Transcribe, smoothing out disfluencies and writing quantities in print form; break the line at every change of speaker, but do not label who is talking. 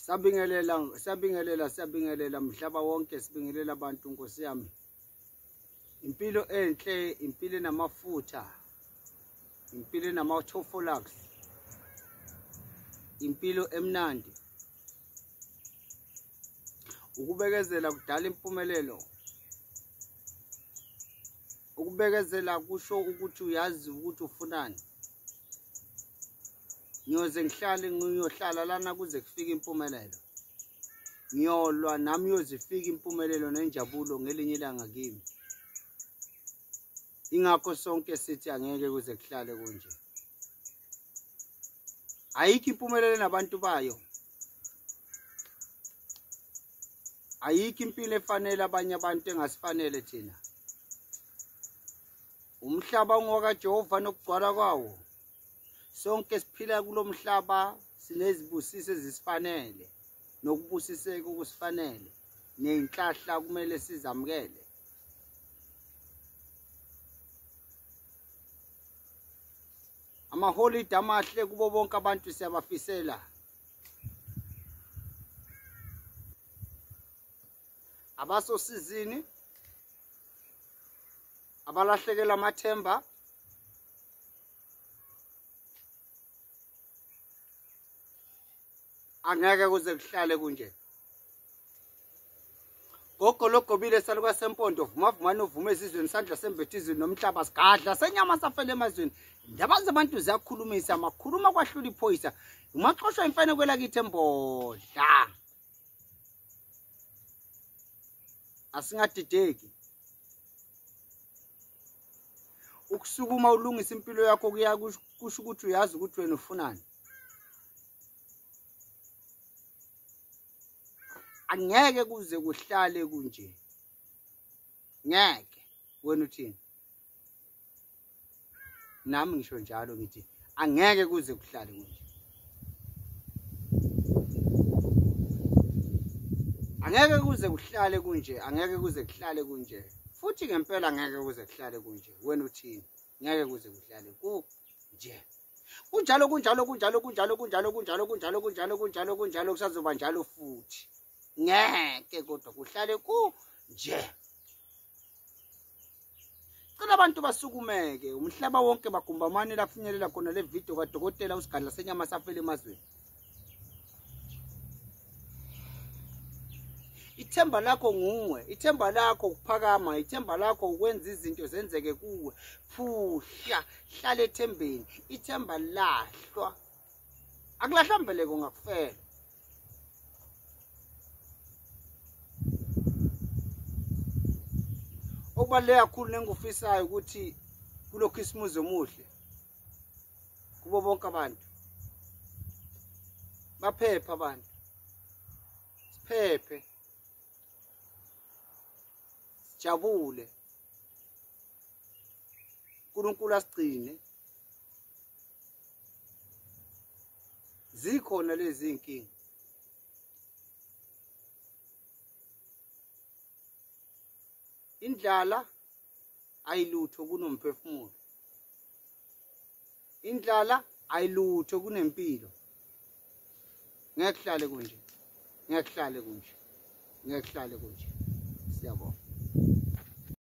Sabingelela, sabingelela, sabingelela mhlaba wonke, sibingelela abantu Nkosi yami. Impilo enhle, impilo enamafutha, impilo enamathofolax, impilo emnandi. Ukubekezela kudala impumelelo. Ukubekezela kusho ukuthi uyazi ukuthi ufunani. Ngiyoze ngihlale, ngiyohlala lana kuze kufike impumelelo. Ngiyolwa nami yoze ifike impumelelo nenjabulo ngelinye ilanga kimi. Ingakho sonke sithi angeke kuze kuhlale kunje. Ayikho impumelelo nabantu bayo. Ayikho impilo efanele abanye abantu engasifanele thina. Umhlaba ungokaJehova nokugcwala kwawo. Sonke siphila kulomhlaba sinezibusiso ezisifanele nokubusiseka okusifanele nezinhlahla kumele sizamukele. Amaholide amahle kubo bonke abantu siyabafisela. Abasosizini abalahlekela amathemba, angeke kuze kuhlale kunje. Gogo logobile saluka sempondo, vuma vumani uvume ezizweni, sandla sembethe izulu nomhlaba, sigadla senyama safela emazweni. Indaba zabantu ziyakhulumisa, makhuluma kwahlula iphoyisa, umaxoshwa imfene kwelakithi embodla. Asingadideki. Ukusukuma ulungisa impilo yakho kuya kusho ukuthi uyazi ukuthi wena ufunani. Angeke kuze kuhlale kunje. Ngeke. Wena uthini? Nami ngisho njalo ngithi angeke kuze kuhlale kunje. Angeke kuze kuhlale kunje, angeke kuze kuhlale kunje. Futhi ngempela angeke kuze kuhlale kunje. Wena uthini? Ngeke kuze kuhlale kunje. Kunjalo, kunjalo, kunjalo, kunjalo, kunjalo, kunjalo, kunjalo, kunjalo, kunjalo, kunjalo, kusazoba njalo futhi. Ngeke kodwa kuhlale kunje. Cela abantu basukumeke, umhlaba wonke bagumbamane la kufinyelela khona le video kadokotela uSigadla senyama safela emazweni. Ithemba lakho nguwe, ithemba lakho ukuphakama, ithemba lakho ukwenza izinto zenzeke kuwe. Phuhla, hlala ethembeni, ithemba lahlwa. Akulahlwa mbeleko ngakufela. Okubaluleke kakhulu nengikufisayo ukuthi kulo Khisimusi omuhle kubo bonke abantu baphephe, abantu siphephe, sijabule, uNkulunkulu asigcine. Zikhona lezi inkinga, indlala ayilutho kunomphefumulo, indlala ayilutho kunempilo. Ngeke kuhlale kunje, ngeke kuhlale kunje, ngeke kuhlale kunje. Siyabonga.